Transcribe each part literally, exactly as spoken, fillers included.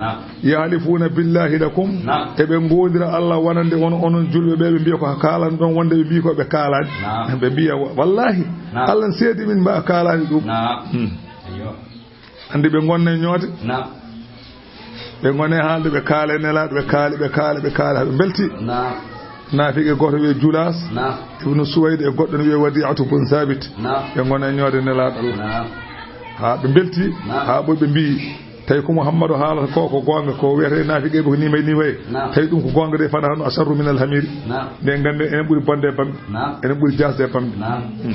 Naam. Yahlifuuna billaahi lakum. Naam. Eɓe ngoondira Allah wonande on, onon julɓe ɓe, ɓe mbiya ko kaalan ɗon, wonde ɓe mbiyi ko ɓe kaalaani. Naam. Ɓe mbiya, wa-, wallaahi, Naam. Allah seedi min mba kaalaani ɗum. Naam. Hmm. Ayyo. Anndi ɓe ngonne ñoode. Naam. Ɓe ngone haalde, ɓe kaale Nelaaɗo, ɓe kaali, ɓe kaali, ɓe kaali, haa ɓe mbelti. Naam. Naafiqe gooto wiye Julaas, Naam. Ibnu Suwayd, e goɗɗo ne wiye Wadi'atu bun Saabit. Naam. Ɓe ngone ñoode Nelaaɗo Allah. Naam. Haa ɓe mbelti, Naam. Haa ɓoy ɓe mbiyi, tawi ko Muhammadu haalata ko, ko goonga, ko wiyata e naafiqe ɓe ko ni may, ni way. Naam. Tawi ɗum ko goonga de, fana hano asharru minal hamiri. Naam. Nde ngannde enen ɓuri bonde e bamɗi. Naam. Enen ɓuri jaasde e bamɗi. Naam. Hmm.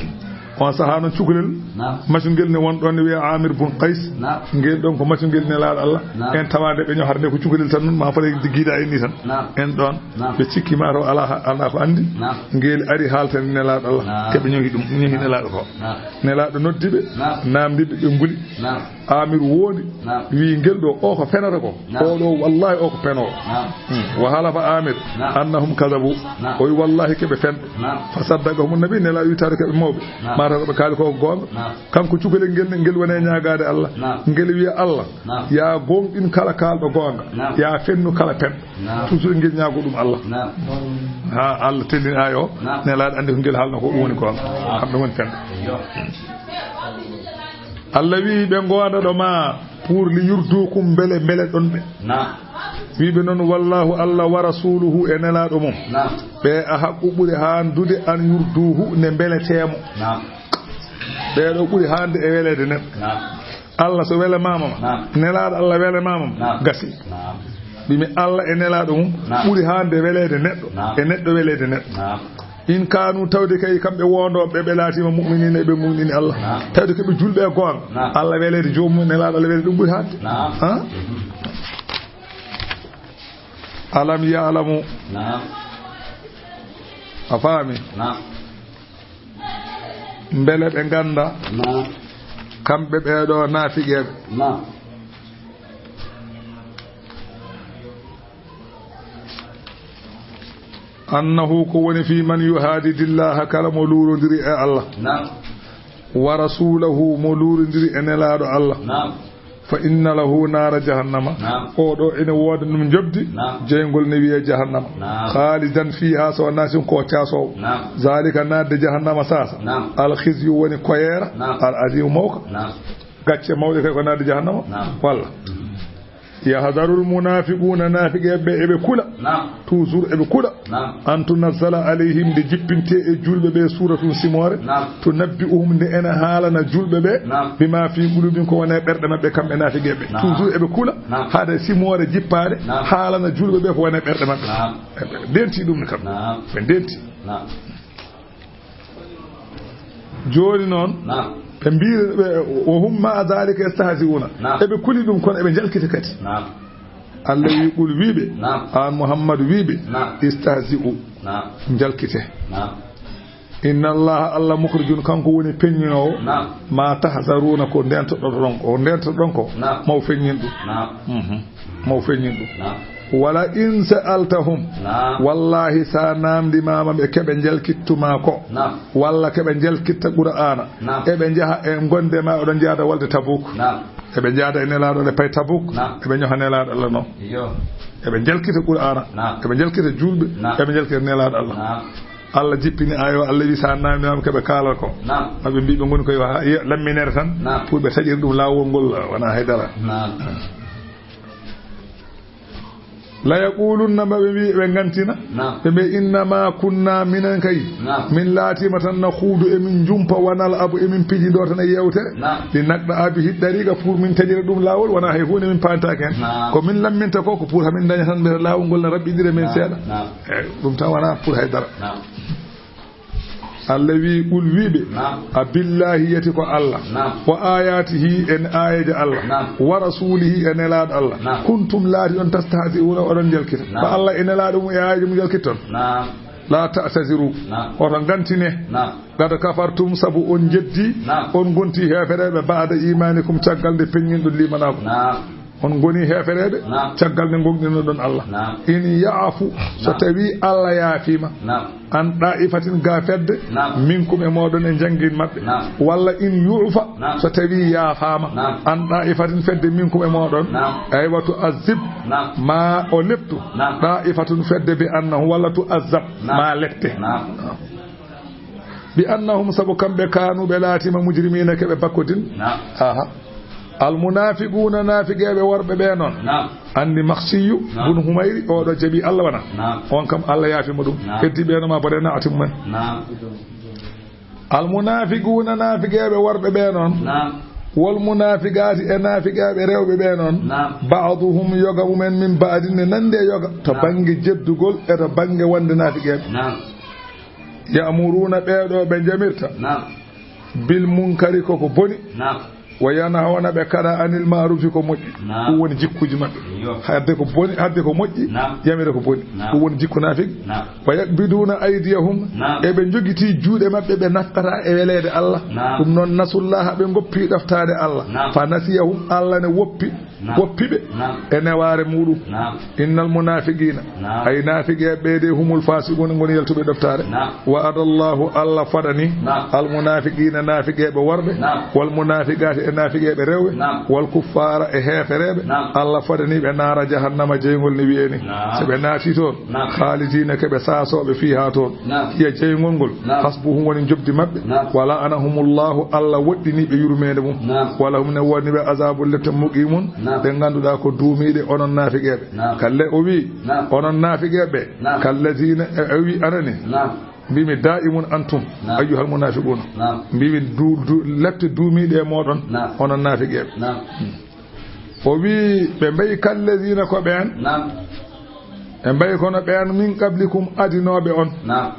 On sahaa noon cukalel, Naam. Macungel ne won ɗon ne wiyee Amir bun Qays. Naam. Ngel ɗon ko macungel Nelaaɗo Allah. Naam. En tawaande ɓe ñohata nde ko cukalel tan noon, ma fale giida en ni tan. Naam. En ɗon, Naam. Ɓe cikki ma taw alaa ha-, alaa ko anndi. Naam. Ngel ari haaltani Nelaaɗo Allah. Naam. Keɓe ñohi ɗum, ñohi Nelaaɗo ko. Naam. Nelaaɗo noddi ɓe, Naam. Naamndi ɓe, ɓe nguli. Naam. Amir woodi, Naam. Wiyi ngel ɗo, o ko fenata ko. Naam. O ɗo, wallahi, o ko penowo. Naam. Hmm. Wa halafa Amir Naam. Annahum kadabu. Naam. O wi, wallahi, keɓe fen. Naam. Fa saddaqahum nabi, Nelaaɗo wi taade keɓe mawɓe. Naam. Mataw ko ɓe kaali ko goonga. Naam. Kanko cukalel ngel ne, ngel woni e ñaagaade Allah. Naam. Ngel wiya Allah, Naam. Ya goongɗin kala kaalɗo goonga. Naam. Ya fennu kala pen. Naam. Toujours ngel ñaago ɗum Allah. Naam. Ha Allah tellini ayo. Naam. Nelaaɗo anndi ko ngel haalno ko ɗum woni goonga. Naam. Kamɓe ngoni fen. Yo. Allah wi'i ɓe ngoonda ɗo ma pour li yurdukum mbele mbele ɗon ɓe. Naam. Wi'i ɓe noon, wallahu Allah wa rasuluhu e Nelaaɗo mum. Naam. Ɓe a haqqu ɓuri haandude an yurduhu nde mbeleteemo. Naam. Ɓeeɗo ɓuri haande e weleede neɗɗo. Naam. Allah so wele maama ma. Naam. Nelaaɗo Allah wele maama ma. Naam. Gasi. Naam. Mbimi Allah e Nelaaɗo mum Naam. Ɓuri haande weleede neɗɗo. Naam. E neɗɗo weleede neɗɗo. Naam. In kaanu tawde kay kamɓe wondooɓe ɓe laatiima mu'miniina e ɓe mu'mini Allah. Naam. Tawde ko ɓe julɓe e goonga. Naam. Allah weleede joomum Nelaaɗo Allah weleede ɗum ɓuri haande. Naam. Ha? Alam ya'lamu. Naam. A faami? Naam. Mbele ɓe ngannda Naam. Kamɓe ɓeeɗo naafiqeeɓe. Naam. Annahu ko woni fii man yuhaadidillaha kala mo luurondiri e Allah. Naam. Wa rasuulahu mo luurondiri e Nelaaɗo Allah. Naam. Fa inna lahu naara jahannama. Naam. Oɗo ene wooda ɗum njoɓdi. Naam. Jeyngol ne wiyee jahannama. Naam. Khaalidan fiiha so naati ko caasoowo. Naam. Zaalika naatde jahannama saasa. Naam. Al khizyu woni koyeera. Naam. Al azimu mawka. Naam. Gacce mawɗe kay ko naatde jahannama. Naam. Walla. Mhm. Yahdarul munafiquna, naafiqeeɓe ɓe eɓe kula. Naam. Toujours eɓe kula. Naam. An tunazzala alayhim, nde jippinte e julɓe ɓe suuratun simoore. Naam. Tunabbi'uhum, nde ena haalana julɓe ɓe. Naam. Bima fi qulubihim, ko woni e ɓerɗe maɓɓe kamɓe naafiqeeɓe. Naam. Toujours eɓe kula. Naam. Haade simoore jippaade. Naam. Haalana julɓe ɓe ko woni e ɓerɗe maɓɓe. Naam. Ɓe ndenti ɗum ne kam. Naam. Ɓe ndenti. Naam. Jooni noon, Naam. Ɓe mbiiri ɓe, wa hum ma'a dhalika yastahzi'una. Naam. Eɓe kuli ɗum, kono eɓe njalkita kadi. Naam. Allah wi, qul, wiiɓe, Naam. An Muhammadu, wiiɓe, Naam. Istahzi'u. Naam. Njalkite. Naam. Inna Allaha, Allah mukhrijun, kanko woni peññinoowo. Naam. Ma tahzaruna, ko ndentotɗon ko, ko ndentotɗon ko. Naam. Maw feññin ɗum. Naam. Mhm. Maw feññin ɗum. Naam. Wala in sa'altahum. Naam. Wallahi, sa naamndimaama ɓe keɓe njalkittumaa ko. Naam. Walla keɓe njalkitta Qur'aana. Naam. Eɓe njaha e gonde ma oɗon njaada walde Tabuk. Naam. Eɓe njaada e Nelaaɗo Allah pay Tabuk. Naam. Eɓe ñoha Nelaaɗo Allah noon. Iyo. Eɓe njalkita Qur'aana. Naam. Eɓe njalkita julɓe. Naam. Eɓe njalkita Nelaaɗo Allah. Naam. Allah jippini ayo, Allah wi sa naamndimaama keɓe kaalal ko. Naam. Maɓe mbi ɓe ngoni koye wa-, ye-, lamminere tan. Naam. Pour ɓe taƴira ɗum laawol ngol wona haydara. Naam. La yaqulunna, ma ɓe mbi, ɓe ngantina. Naam. Ɓe mbi, innama kunna, minen kay. Naam. Min laatiima tan na huudu, emin njumpa, wa nal'abu, emin pijindoo tan e yeewtere. Naam. Li naqta'a bihi dariqa, pour min taƴira ɗum laawol, wona hay huunde min paantaaki heen. Naam. Ko min lamminta ko, ko pour hamin daña tan mbiyata laawol ngol na raɓɓiɗira men Naam. Seeɗa. Naam. Eey, ɗum tan wona pour hay dara. Naam. Allah wi, qul, wiiɓe, Naam. A billahi, yeti ko Allah, Naam. Wa ayatihi, en aayeeje Allah, Naam. Wa rasulihi, e nelaaɗo Allah, Naam. Kuntum, laati on, tastahzi'una, oɗon njalkita. Naam. Ko Allah e nelaaɗo mum e aayeeje mum njalkitton? Naam. La ta'taziru. Naam. Oto ngantine. Naam. Qad kafartum, sabu on jeddi, Naam. On ngonti heefereeɓe, ba'da imanikum, caggal nde peññinɗon limanaagu. Naam. On ngoni heefereeɓe, naam, caggal nde ngoɗɗinoɗon Allah. Naam. In ya'fu, so, naam, tawi Allah yaafiima. Naam. An ɗaa'ifatin ga fedde, naam, minkum e mooɗon e janngin maɓɓe. Naam. Walla in yu'fa, naam, so tawi yaafaama. Naam. An ɗaa'ifatin fedde minkum e mooɗon. Naam. Aywa tu'azzib, naam, ma o leptu. Naam. Ɗaa'ifatun fedde bi annahum walla tu'azzab, naam, ma lette. Naam. Bi annahum sabu kamɓe kaanu ɓe laatiima mujrimiina ke ɓe bakkodin. Naam. Aha. Almunaafiquuna naafigeeɓe worɓe ɓe noon. Naam. Anndi Makhsiyu, naam, bun Humayri, oɗo jaɓi Allah wana. Naam. On kam Allah yaafi mo ɗum. Naam. Heddi ɓe no ma bode naati mumen. Naam. Almunaafiquuna naafigeeɓe worɓe ɓe noon. Naam. Wal munaafiqaati e naafigeeɓe rewɓe ɓe noon. Naam. Ba'duhum yoga mumen min ba'din ne nandi e yoga. To, naam, bannge jeddugol e to bannge wonde naafigeeɓe. Naam. Ya'muruuna ɓeeɗo ɓe jamirta. Naam. Bil munkari koko boni. Naam. Wa yanhawna ɓe kaɗa anil ma'rufi ko moƴƴi. Naam. Ɗum woni jikkuuji maɓɓe. Iyo. Hadde ko boni, hadde ko moƴƴi, naam, yamira ko boni. Naam. Ɗum woni jikku naafik. Naam. Wa yaqbiduuna aydiyahum. Naam. Eɓe njogiti juuɗe maɓɓe ɓe nattata e weleede Allah. Naam. Ɗum noon nasullaha ɓe ngoppi ɗoftaade Allah. Naam. Fa nasiyahum Allah ne woppi. Naam. Woppi ɓe. Naam. E newaare muɗum. Naam. Innal munaafiqiina. Naam. Ay naafiqeeɓe ɓe de humul faasiquuna ngoni yaltuɓe ɗoftaare. Naam. Wa'adallahu Allah fadani. Naam. Al munaafiqiina naafiqeeɓe worɓe. Naam. Wal munaafiqaati e naafiqeeɓe rewɓe. Naam. Wal kuffaara e heefereeɓe. Naam. Allah fadani ɓe naara jahannama jeyngol ne wi'eni. Naam. So ɓe naati toon. Naam. Khaalidiina ke ɓe saasooɓe fiihaa toon. Naam. Hiya jeyngol ngol. Naam. Hasbuhum woni njoɓdi maɓɓe. Naam. Wa la'anahumullahu Allah woɗɗini ɓe yurmeende mum. Naam. Wa lahum ne woni ɓe azaabun lepte muqiimun. Naam. Ɗe ngannduɗaa ko duumiiɗe onon naafiqeeɓe. Naam. Kalle o wi. Naam. Onon naafiqeeɓe. Naam. Kallaziina e, o wi anani. Naam. Mbimi daa'imun antum. Naam. Ayyuhal munaafiquuna. Naam. Mbimi du, du, lepte duumiiɗe e mooɗon. Naam. Onon naafiqeeɓe. Naam. O wi ɓe mbayi kallaziina ko ɓeen. Naam. Ɓe mbayi kono ɓeen min qablikum adinooɓe on. Naam.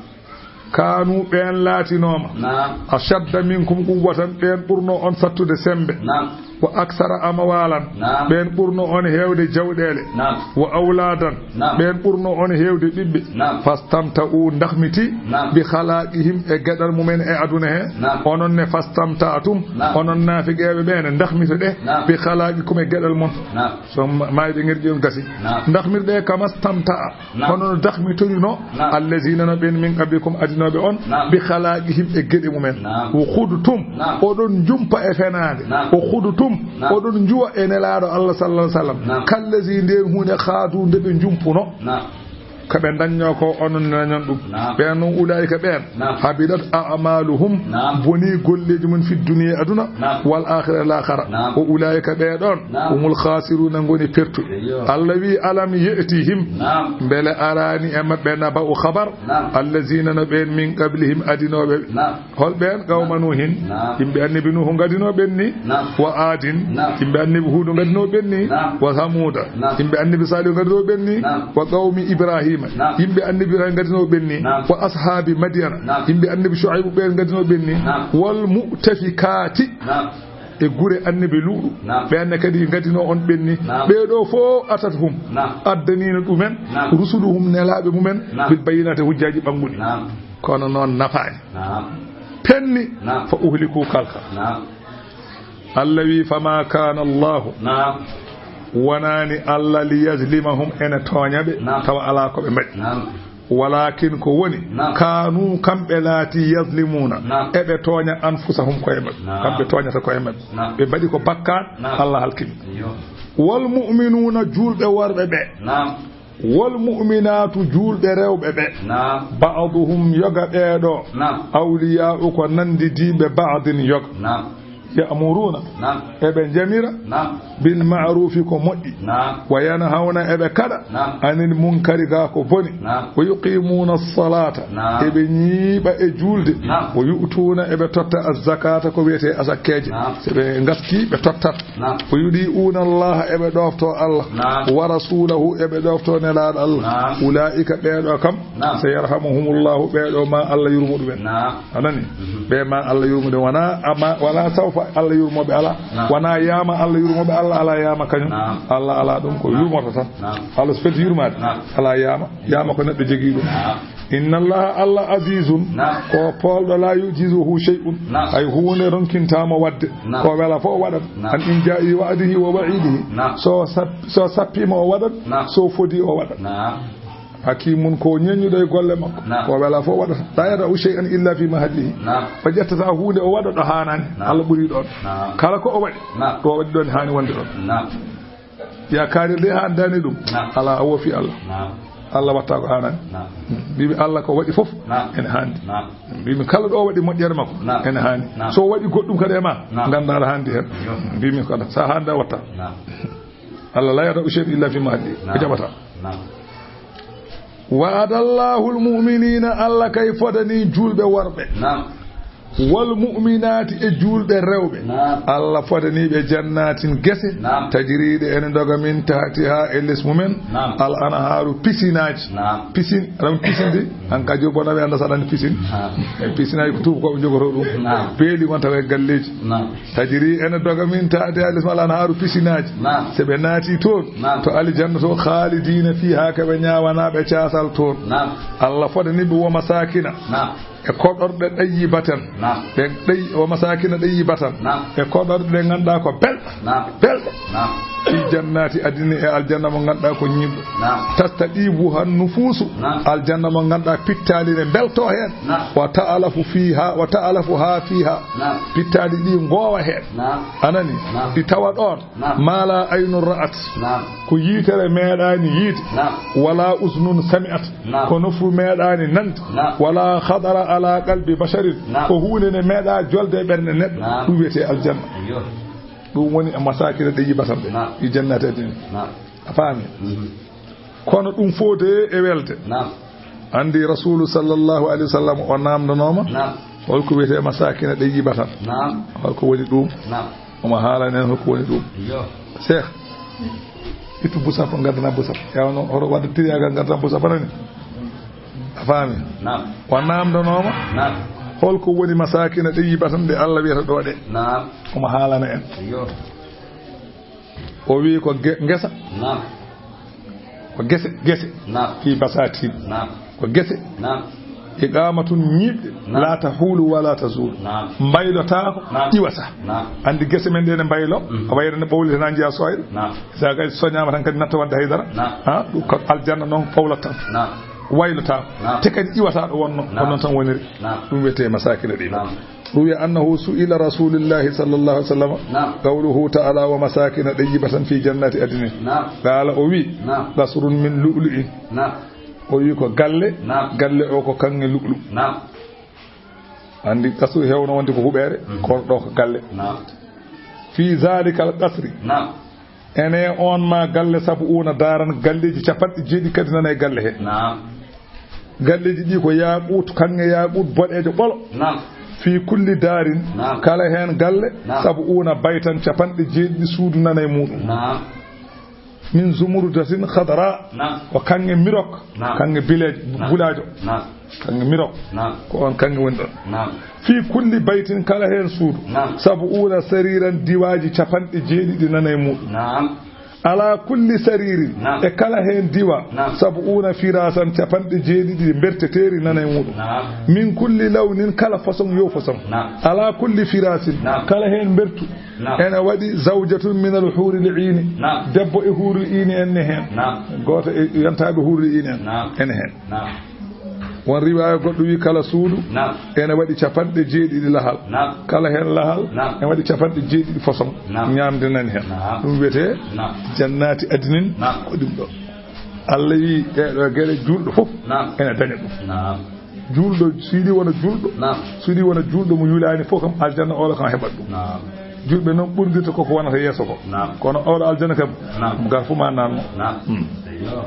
Kaanu ɓeen laatinooma. Naam. Ashadda minkum quwwatan ɓeen ɓurno on sattude sembe. Naam. Wa aksara amwalan. Naam. Ɓeen ɓurno on heewde jawɗeele. Naam. Wa awladan. Naam. Ɓeen ɓurno on heewde ɓiɓɓe. Naam. Fastamta'u ndahmiti. Naam. Bi khalaqihim e geɗal mumen e aduna he. Naam. Onon ne fastamta'tum. Naam. Onon naafiqeeɓe ɓe ne ndahmito ɗe. Naam. Bi khalaqikum e geɗal mon. Naam. So ma-, maayɓe ngerƴi on gasi. Naam. Ndahmirɗe kama stamta'a. Naam. Hono no dahmitorino. Naam. Allazina no ɓen min qablikum adinooɓe on. Naam. Bi khalaqihim e geɗe mumen. Naam. Wa khudtum. Naam. Oɗon jumpa e fenaande. Naam. Wa khudtum. Naam. Oɗon juwa e Nelaaɗo Allah sallallahu alaihi wasallam. Naam. Kallazi nden huunde khadu nde ɓe jumpuno. Naam. Ko ɓe dañño ko onon dañon ɗum. Naam. Ɓen noon ulaa'ika ɓeen. Naam. Habidat a'maluhum. Naam. Boni golleeji mum fi dunya aduna. Naam. Wal akhirah laakhara. Naam. O ulaa'ika ɓee ɗoon. Naam. Humul khasiruna ngoni pertuɓe. Eyyo. Allah wi alam ye'tihim. Naam. Mbele araani e maɓɓe naba'u khabar. Naam. Allazina no ɓeen min qablihim adinooɓe. Naam. Hol ɓeen? Qawma Nuuhin, naam, yimɓe annabi Nuuhu ngadinoo ɓen ni. Naam. Wa Aadin, naam, yimɓe annabi Huudu ngadinoo ɓen ni. Naam. Wa Samuuda, naam, yimɓe annabi Saalihu ngadinoo ɓen ni. Naam. Wa qawmi Ibraahiima, naam, yimɓe annabi Ibraahiima ngadinoo ɓen ni. Naam. Wa ashaabi Madyana, naam, yimɓe annabi Shu'aybu ɓeen ngadinoo ɓen ni. Naam. Wal mu'tafikaati, naam, e gure annabi Luuɗu, naam, ɓeen ne kadi ngadinoo on ɓen ni. Naam. Ɓee ɗoo fof atat hum, naam, addaniino ɗumen, naam, rusuluhum nelaaɓe mumen, naam, bil bayyinaati hujjaaji ɓannguɗi. Naam. Kono noon nafaani. Naam. Penni. Naam. Fa uhliku kalka. Naam. Allah wi fama kana Allahu. Naam. Wonaani Allah li yazlimahum ene tooña ɓe. Naam. Tawa alaa ko ɓe mbaɗi. Naam. Walakin ko woni. Naam. Kanu kamɓe laati yazlimuna. Naam. Eɓe tooña anfusahum koye maɓɓe. Naam. Kamɓe tooñata koye maɓɓe. Naam. Ɓe mbaɗi ko bakkaat. Naam. Allah halkini. Iyo. Wal mu'minuna juulɓe worɓe ɓe. Naam. Wal mu'minaatu juulɓe rewɓe ɓe. Naam. Ba'duhum yoga ɓee ɗoo. Naam. Awliyaa'u ko nanndidiiɓe ba'din yoga. Naam. Ya'muruuna. Naam. Eɓe njamira. Naam. Bil ma'ruufi ko moƴƴi. Naam. Wa yanhawna eɓe kaɗa. Naam. Anil munkari gaa ko boni. Naam. Wa yuqimuuna as-salaata. Naam. Eɓe ñiiɓa e juulde. Naam. Wa yu'tuuna eɓe totta az-zakaata ko wiyetee asakkeeje. Naam. So ɓe ngaskii ɓe tottat. Naam. Wa yudi'uuna Allaha eɓe ɗoftoo Allah. Naam. Wa rasuulahu eɓe ɗoftoo Nelaaɗo Allah. Naam. Ulaa'ika ɓee ɗoo kam. Naam. Sayarhamuhumullahu ɓee ɗoo ma Allah yurmo ɗumen. Naam. A nani? Mhm. Ɓee ma Allah yurmo ɗum. Wonaa ama, wonaa sawfa Allah yurmo ɓe alaa. Naam. Wonaa yaama Allah yurmo ɓe Allah alaa yaama kañum. Naam. Allah alaa ɗum ko, naam, yurmoto tan. Naam. Allah so fedde yurmaade. Naam. Alaa yaama. Yaama ko neɗɗo jogii ɗum. Naam. Inna Allaha, Allah, azizun, Naam. ko poolɗo, la yujizuhu shay'un, Naam. hay huunde ronkintaa mo waɗde. Naam. Ko wela fof waɗat. Naam. An injaa'i wa'dihi wa wa'idihi. Naam. So sap-, so sappiima o waɗat, Naam. so fodii o waɗat. Naam. Hakiimun ko ñeññuɗo e golle makko. Naam. Ko wela fof waɗata. La yada'u shay'an illa fi mahallihi. Naam. O ƴettataa huunde o waɗa ɗo haanaani. Naam. Allah ɓuri ɗoon. Naam. Kala ko o waɗi, Naam. ɗo o waɗi ɗoon haani wonde ɗoon. Naam. Ya kaaɗirde haandaani ɗum. Naam. Alaa, a woofi Allah. Naam. Allah watta ko haanaani. Naam. Mbimi Allah ko waɗi fof Naam. ene haandi. Naam. Mbimi kala ɗo waɗi moƴƴere makko Naam. ene haandi. Naam. So waɗi goɗɗum kadi e ma, Naam. ngannda aɗa haandi heen. Yo. Mbimi kala, so a haanda watta. Naam. Allah la yada'u shay'an illa fi mahalli. Naam. O jaɓata. Naam. Wa'adallahu al-mu'minina, Allah kay fodani juulɓe worɓe. Naam. Wal mu'minaati, e juulɓe rewɓe. Naam. Allah fodani ɓe jannatin gese. Naam. Tajri, ɗe ene doga min tahtiha, e les mumen. Naam. Al anhaaru, pisinaaji. Naam. Pisin, aɗa pisinde? An ka jogo bonaɓe anda saɗani pisin. Naam. E pisinaaji ko tuubakooɓe jogotoo ɗum. Naam. Beeli wonta ko e galleeji. Naam. Tajri, ene doga min tahtiha, les mum al anhaaru, pisinaaji. Naam. So ɓe naati toon, Naam. to aljanna to, khalidina fiha, ko ɓe ñaawanaaɓe caasal toon. Naam. Allah fodani ɓe wa masakina. Naam. E koɗorɗe ɗayyibatan. Naam. Ɗe ɗay-, wa masakina ɗayyibatan. Naam. E koɗorɗe ɗe ngannduɗaa ko belɗe. Naam. Belɗe. Naam. Fi jannati adnin, e aljanna mo ngannduɗaa ko ñiiɓɗo. Naam. Tastaɗibuha nufusu. Naam. Aljanna mo ngannduɗaa pittaali ne mbelto heen. Naam. Wa ta'alafu fiha, wa ta'alafu ha fiha. Naam. Pittaali ɗi ngoowa heen. Naam. Anani? Naam. Ɗi tawa ɗoon. Naam. Ma la aynun ra'at. Naam. Ko yitere meeɗaani yiide. Naam. Wala uznun sami'at. Naam. Ko nofru meeɗaani nande. Naam. Wala khatara ala qalbi basharin. Naam. Ko huunde nde meeɗaa jolde e ɓernde neɗɗo. Naam. Ɗum wiyetee aljanna. Ayyo. Ɗum woni e masakina ɗayyibatan ɗe. Naam. Fi jannati adnin. Naam. A faami? Mhm. Kono ɗum fof de e welde. Naam. Anndi Rasuulu sallallahu alayhi wa sallam o naamndanooma. Naam. Holko wiyetee masakina ɗayyibatan? Naam. Holko woni ɗum? Naam. Omo haalana en holko woni ɗum. Yo. Cheikh, ittu busap, ngaddana busap. Yawno, hoto wadde tiryagal, ngaddana busap, anani? A faami? Naam. O naamndanooma? Naam. Holko woni masakina ɗayyibatan ɗe Allah wiyata ɗo ɗe? Naam. Omo haalana en. Yo. O wi ko ge-, ngesa. Naam. Ko gese, gese. Naam. Fi basatin. Naam. Ko gese. Naam. Iqamatun, ñiiɓde. Naam. La tahulu wala tazul. Naam. Mbaylotaako, Naam. iwata. Naam. Anndi gese men ɗe ne mbaylo, Mm. a wayre ne ɓowlitana njiya soyre. Naam. Sa kay soñaama tan kadi natta wadde haydara. Naam. Ha, ɗum ko aljanna noon fawlat tan. Naam. Waylotaako. Naam. Te kadi iwata ɗo wonno, Naam. ko noon tan woniri. Naam. Ɗum wiyetee masakina ɗi. Naam. روي أنه سئل رسول الله صلى الله عليه وسلم نعم. قوله تعالى: "ومساكن طيبة في جنات عدن". نعم. قال، o wi, نعم. "قصر من لؤلؤ". نعم. O wi ko galle, نعم. galle o ko kaŋŋe lu'lu. نعم. Anndi qasru heewno wonde ko huɓeere, Mhm. kono ɗo ko galle. نعم. في ذلك القصر. نعم. Ene on ma galle سبعون دارا, galleeji capanɗe jeeɗiɗi kadi nana e galle he. Naam. Galleeji ɗi ko yaaquut, kaŋŋe yaaquut boɗeejo ɓolo. Naam. في كل دار, Naam. kala heen galle, Naam. سبعون بيتا, capanɗe jeeɗiɗi suudu nana e muuɗum. Naam. من زمردة خضراء, Naam. ko kaŋŋe mirok, Naam. kaŋŋe bileejo, Naam. bulaajo. Naam. Kaŋŋe mirok. Naam. Ko on kaŋŋe woni ɗon. Naam. في كل بيت, kala heen suudu. Naam. سبعون سريرا, diwaaji capanɗe jeeɗiɗi nana e muuɗum. Naam. على كل سرير, Naam. e kala heen diwa. Naam. سبعون فراشا, capanɗe jeeɗiɗi mberteteeri nana e muuɗum. Naam. من كل لون, kala façon yo façon. Naam. على كل فراش, Naam. kala heen mbertu. Naam. Ene waɗi زوجة من الحور العين. Naam. Debbo e huurul iini en ne heen. Naam. Gooto e yantaaɓe huurul iini en Naam. ene heen. Naam. Won riwaaya goɗɗo wi kala suudu Naam. ene waɗi capanɗe jeeɗiɗi lahal. Naam. Kala heen lahal Naam. ene waɗi capanɗe jeeɗiɗi façon Naam. ñaamde nani heen. Naam. Ɗum wiyetee Naam. جنات عدن Naam. ko ɗum ɗo. Allah wi ɗee ɗo geɗe juulɗo fof Naam. ene daña ɗum. Naam. Juulɗo, so yiɗi wona juulɗo, Naam. so yiɗi wona juulɗo mo yulaani fof kam, aljanna oɗo kam heɓat ɗum. Naam. Juulɓe noon ɓurndirta koko wonata yeeso ko. Naam. Kono oɗo aljanna kam, Naam. mo gar fof ma naatno. Naam. Hmm. Eyyo.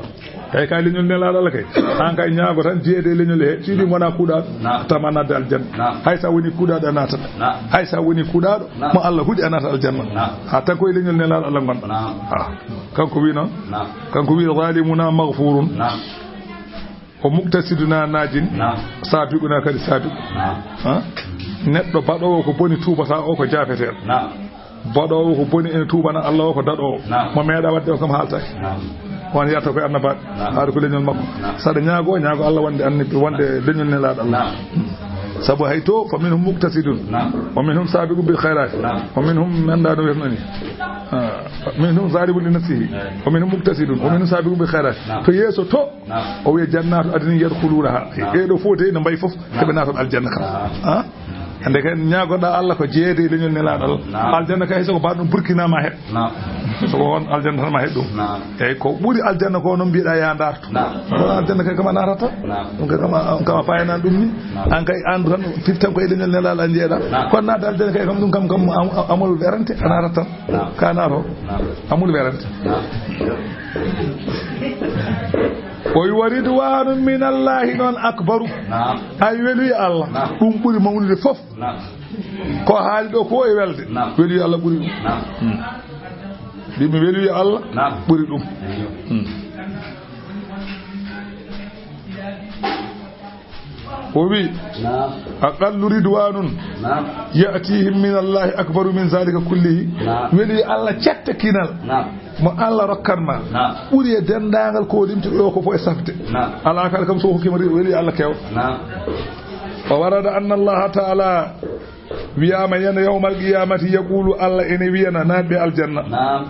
Tawi ka leñol Nelaaɗo Allah kay, aan kay ñaago tan jeyeede e leñol he, so yiɗi ngona kuuɗaaɗo, Naam. tama naatde aljanna. Naam. Hay so a woni kuuɗaaɗo a naatata. Naam. Hay so a woni kuuɗaaɗo, Naam. mo Allah huɗi a naata aljanna. Naam. Ha tan koye leñol Nelaaɗo Allah ngonɗa. Naam. Ha. Kanko wi noon, Naam. kanko wi: "Zalimuna maghfurun." Naam. O muqtasiduna najin, Naam. sabiquna kadi sabiqu. Naam. Ha? Neɗɗo baɗoowo ko boni tuubata o ko jaafeteeɗo. Naam. Baɗoowo ko boni ene tuubana Allah, o ko daɗoowo. Naam. Mo meeɗa waɗde o kam haaltaaki. Naam. On yiyata koye annabaaɓe. Naam. Haade ko leñol makko. Naam. Saɗa ñaago, ñaago Allah wonde annabi, wonde leñol nelaaɗo Allah. Naam. Sabu hay to, fa minhum muqtasidun. Naam. Wa minhum sabiqun bil khayrati. Naam. Wa minhum, mi anndaa no wiyatnoo ni. Ah, minhum zalimun li nafsihi. Naam. Wa minhum muqtasidun. Wa minhum sabiqun bil khayrati. Naam. To yeeso to, Naam. O wiya, "Jannaatu adnin yadkhuluunahaa." Naam. Ɓee ɗoo fof de no mbayi fof, Naam. Heɓe naatoo aljanna kam. Naam. Ah? Hannde kay ñaagoɗaa Allah ko jeeyde e leñol nelaaɗo Allah. Naam. Aljanna kay, so ko mbaɗ ɗum Burkina ma heɓ. Naam. So ko on aljanna tan ma heɓ ɗum. Naam. Eyyi, ko ɓuri aljanna ko noon mbiyeɗaa yaa ndaartu. Naam. Kono aljanna kay kam a naatata. Naam. Ɗum kay kam a, kam a payanaa ɗum ni. Naam. Aan kay, aan tan firtan ko e leñol nelaaɗo a jeeyɗaa. Naam. Kono naatde aljanna kay kam ɗum kam, kam am-, amol werante a naatata tan. Naam. Ka naatoo. Naam. Amol werante. Naam. O wi, "Wa ridwanun min Allahi noon akbaru." Naam. Ay, weluye Allah. Naam. Ɗum ɓuri mawnude fof. Naam. Ko haali ɗo ko e welde. Naam. Weluye Allah ɓuri ɗum. Naam. Hmm. Mbi mi weluye Allah Naam. Ɓuri ɗum. Eyyo. Hmm. O wi, Naam. "Aqallu ridwanun Naam. Ya'tihim min Allahi akbaru min zalika kullihi." Naam. Weluye Allah cette kinal. Naam. Mo Allah rokkan ma. Naam. Ɓuri e denndaangal ko limti ɗo ko fof e safde. Naam. Alaa kala kam so hokkima ri-, weluye Allah kew. Naam. Wa warada anna Allaha ta'ala wiyaama yana yawmal qiyamati yaqulu, Allah ene wiyana naatɓe aljanna. Naam.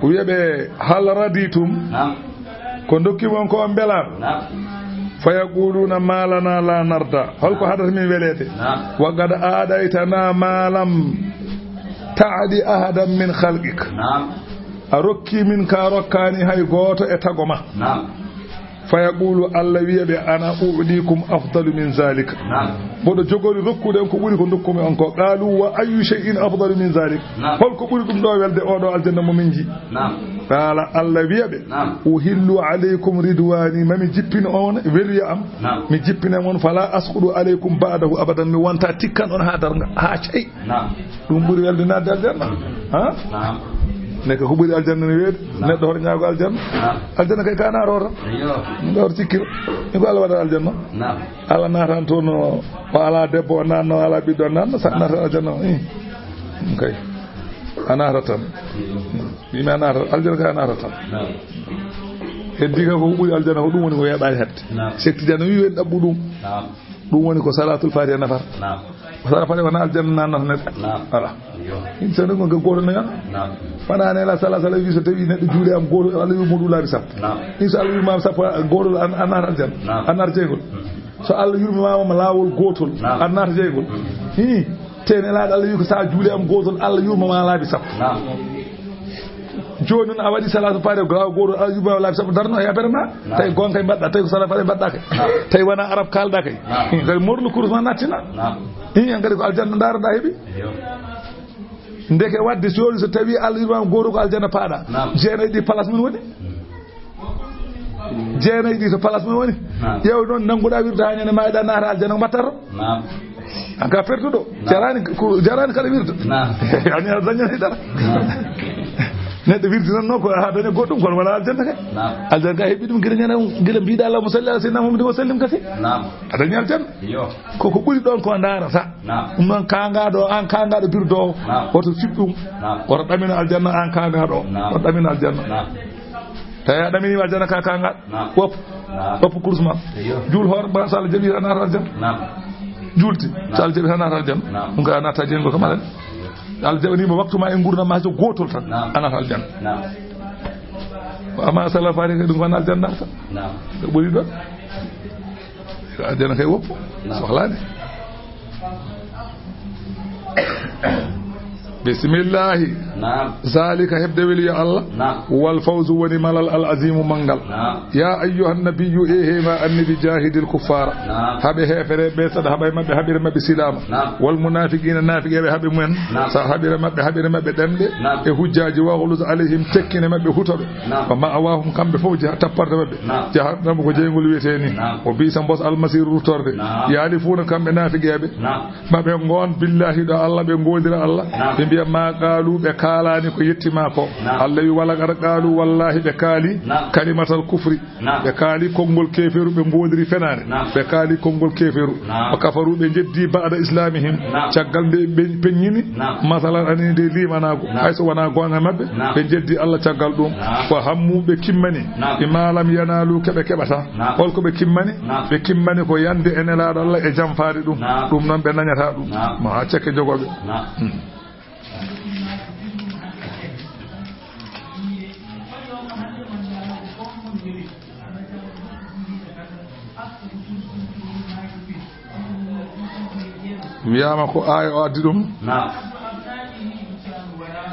Wiya ɓe, "Hal raditum?" Naam. Ko ndokki mon ko on mbelaama? Naam. Fa yaquluna ma lana la narda. Holko haɗata min weleede? Naam. Wa qad aadaytana ma lam taadi ahadan min khalqik. Naam. A rokki min ka rokkaani hay gooto e tago ma. Naam. Fa yaqulu, Allah wiya ɓe, "Ana u'dikum afdalu min zalika." Naam. Mboɗo jogori rokkude on ko ɓuri ko ndokkumi on ko. Qalu, "Wa ayyu shay'in afdalu min zalik?" Naam. Holko ɓuri ɗum ɗo welde oɗo aljanna mo min ji? Naam. Qala, Allah wiya ɓe, Naam. "Uhillu alaykum ridwani, mami jippin on weluya am." Naam. Mi jippinen on, "Fala asqudu alaykum ba'dahu abadan." Mi wonta tikkan on ha darga, ha cey. Naam. Ɗum ɓuri welde naatde aljanna. Ha? Naam. Ne ko ɓuri aljanna ne weeɗi. Naam. Neɗɗo hoto ñaago aljanna. Naam. Aljanna kay ka naatoo tan. Eyyo. Ɗo hoto cikkiro. Ni ko Allah waɗa aljanna. Naam. Allah naatan toon o, o ala debbo o naatno, o ala ɓiɗɗo o naatno, sa naata aljanna o. Ih. Ɗum kay. A naata tan. Eyyo. Wi mi a naata, aljanna kay a naata tan. Naam. Heddi ka ko ɓuri aljanna ko ɗum woni ko yeeɗaani hedde. Naam. Sekti jana wi wen ɗaɓɓu ɗum. Naam. Ɗum woni ko salatul fatiha nafata. Naam. Salatul fatiha wona aljanna naatnata neɗɗo. Naam. Voilà. Yo. Insa ɗum ko gooto no yana. Naam. Wona ne la sala sala wi so tawi neɗɗo juuli am gooto, Allah wi mo ɗum laabi sappo. Naam. Insa Allah wi ma sappo, gooto an, an naata aljanna. Naam. An naata jeygol. Mm. So Allah yurmi ma ma laawol gootol, Naam. An naata jeygol. Mm. Hi. Te nelaaɗo Allah wi ko sa juuli am gootol, Allah yurma ma laabi sappo. Naam. Jooni noon a waɗi salatu faade, ko gooto a yuɓɓaama laabi sappo darno e affaire ma. Naam. Tawi goonga kay mbaɗɗa, tawi ko salatu faade mbaɗɗa kay. Naam. Tawi wona arab kaalɗa kay. Naam. Kay morlo kurus ma nattina. Naam. Ii, en kadi ko aljanna ndaroɗa heɓi. Yo. Ndeke wadde so, so tawi Allah yurmaama gooto ko aljanna paaɗa. Naam. Jeenayi ɗi place mum woni. Jeenayi ɗi to place mum woni. Naam. Ƴeew noon nannguɗa wirde haa ñande ma eɗa naata aljanna ko mbatta to. Naam. An ka pertuɗo. Naam. Jarani ko, jarani kala wirde. Naam. Ani a dañani dara. Naam. Neɗɗo wirdi noon noon ko haa daña goɗɗum kono wala aljanna kay. Naam. Aljanna ka heɓi ɗum gila ñande, gila mbiɗa Allahumma salli ala sayyidina Muhammadin wa sallim kasi. Naam. A dañi aljanna. Yo. Ko ko ɓuri ɗon ko ndaarata. Naam. Ɗum noon kaangaɗo, an kaangaɗo birdo o. Naam. Woto fiɓ ɗum. Naam. Woto ɗamino aljanna an kaangaɗo. Naam. Woto ɗamino aljanna. Naam. Tawi a ɗaminima aljanna ka kaangaɗo. Naam. Woppu. Naam. Woppu kurus ma. Eyyo. Juul hoore ma so Allah jaɓi a naata aljanna. Naam. Juulti. Naam. So Allah jaɓi a naata aljanna. Naam. Ɗum ka a naata jeyngol kam alani. Allah jaɓanima waktu ma e ngurdam ma so gootol tan. Naam. A naata aljanna. Naam. Amma sala faade kay ɗum ko an aljanna naata. Naam. Ko ɓuri ɗon. Aljanna kay woppu. Naam. Sohlaani. Bismillahi. Naam. Zalika heɓde weli yo Allah. Naam. Wal fawzu woni malal al azimu manngal. Naam. Ya ayyuhan nabiyyu, e he ma annabi, jahidil kuffara. Naam. Haɓe heefereɓe saɗa haɓa e maɓɓe, haɓire maɓɓe silaama. Naam. Wal munafiqina, nafiqeɓe haɓe mumen. Naam. Sa haɓire maɓɓe, haɓire maɓɓe ɗemɗe. Naam. E hujjaji, waghluz alayhim, tekkine maɓɓe hutoɓe. Naam. Wa ma'wahum, kamɓe fof jaha-, tapparde maɓɓe. Naam. Jahannama ko jeyngol wiyetee ni. Naam. O bi'sa mbos almasiru ruttorde. Naam. Yahlifuuna kamɓe naafiqeeɓe. Naam. Ma ɓe ngoon billahi ɗo Allah, ɓe ngoondira Allah. Naam. Ɓe mbiya ma qaalu, ɓe Haalani ko yetti ma ko. Naam. Allah wi, "Wala qad qaalu," wallahi ɓe kaali, naam, "kalimatal kufri." Naam. Ɓe kaali konngol keeferu, ɓe ngoodiri fenaande. Naam. Ɓe kaali konngol keeferu. Naam. "Wa kafaru," ɓe jeddi, "ba'da islamihim." Naam. Caggal nde ɓe peññini. Naam. Masalan, ani nde limanaagu. Naam. Hay so wonaa goonga maɓɓe, naam, ɓe jeddi Allah caggal ɗum. Naam. "Wa hammu," ɓe kimmani. Naam. "Bima lam yanalu," keɓe keɓata. Naam. Hol ko ɓe kimmani? Naam. Ɓe kimmani ko yande e Nelaaɗo Allah e jamfaade ɗum. Naam. Ɗum noon ɓe nañata ɗum. Naam. Ma cekke jogooɓe. Naam. Hmm. Wiyaama ko aaya o addi ɗum. Naam.